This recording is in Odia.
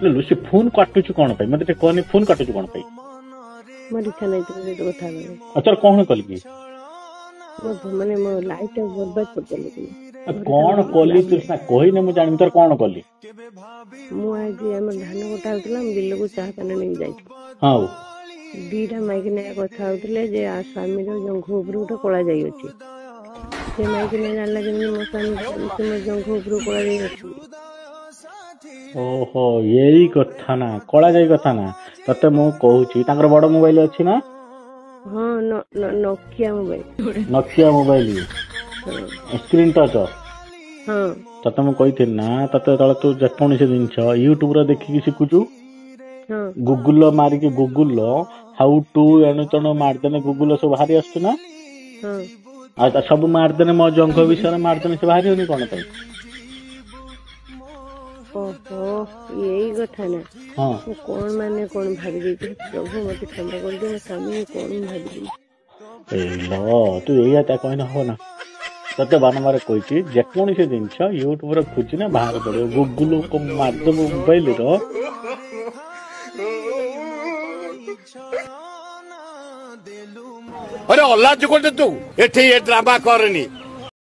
ଲୁଲୁ, ସେ ଫୋନ କାଟୁଛୁ କଣ ପାଇଁ ମତେ ଟିକେ କହନି, ଫୋନ କାଟୁଛୁ କଣ ପାଇଁ? ମୋର ଇଚ୍ଛା ନାହିଁ ତୋ ସହିତ କଥା ହେବାକୁ। ଆଉ ତୋର କଣ କଲି କି? ମୋ ମାନେ ମୋ ଲାଇଫ ଟା ବର୍ବାଦ କରିଦେଲ ତୁମେ। ଆଉ ଘରେ କଣ କାମ କରିକି କଲି ଲାଭ ତୁ ନାହିଁ। ସିନା କହିନେ ମୁଁ ଜାଣିବି ତୋର କଣ କଲି। ମୁଁ ଆଜି ଆମର ଧାନ କଟା ହଉଥିଲା, ମୁଁ ବିଲକୁ ଚାହା ପାନ ନେଇକି ଯାଇଥିଲି। ହଉ। ଦିଟା ମାଇକିନା କଥା ହଉଥିଲେ ଯେ ଆ ସ୍ୱାମୀର ଜଙ୍ଘ ଉପରୁ ଗୋଟେ କଳା ଯାଇ ଅଛି। ସେ ମାଇକିନା ଜାଣିଲା କେମିତି ମୋ ସ୍ୱାମୀ ସେ ମୋ ଜଙ୍ଘ ଉପରୁ କଳା ଯାଇ ଅଛି ବୋଲି। ଓହୋ, ଏଇ କଥା ନା, କଳା ଯାଇ କଥା ନା। ତତେ ମୁଁ କହୁଛି, ତାଙ୍କର ବଡ ମୋବାଇଲ ଅଛି ନା? ହଁ, ନୋକିଆ ମୋବାଇଲ। ନୋକିଆ ମୋବାଇଲ, ହଁ ସ୍କ୍ରିନ୍ ଟଚ୍। ହଁ। ତତେ ମୁଁ କହିଥିଲି ନା, ତତେ ଯେତେବେଳେ ତୁ ଯେକୌଣସି ଜିନିଷ ୟୁଟ୍ୟୁବରେ ଦେଖିକି ଶିଖୁଛୁ, ହଁ, ଗୁଗୁଲ ମାରିକି, ଗୁଗୁଲ how to ଏଣୁ ତେଣୁ ମାରିଦେନେ ଗୁଗୁଲ ସବୁ ବାହାରି ଆସୁଛି ନା? ହଁ। ଆଉ ତା ସବୁ ମାରିଦେନେ, ମୋ ଜଙ୍ଘ ବିଷୟରେ ମାରିଦେନେ ସେ ବାହାରିବନି କଣ ପାଇଁ? ଓହୋ, ଏଇ କଥା ନା? ହଁ। ମୁଁ କଣ ମାନେ କଣ ଭାବି ଦେଇଛି। ପ୍ରଭୁ ମତେ କ୍ଷମା କରିଦିଅ, ମୋ ସ୍ୱାମୀକୁ କଣ ମୁଁ ଭାବି ଦେଇଛି। ଏଇ ଲ, ତୁ ଏଇଆ ତା କହିନେ ହବ ନା? ତତେ ବାରମ୍ବାର କହିଛି, ଯେକୌଣସି ଜିନିଷ ୟୁଟ୍ୟୁବରେ ଖୋଜିନେ ବାହାର ପଡିବ। ଗୁଗୁଲ ମାରିଦେବୁ ମୋବାଇଲର। ଆରେ ଅଲାଜୁକଟେ ତୁ, ଏଠି ଏ ଡ୍ରାମା କରନି।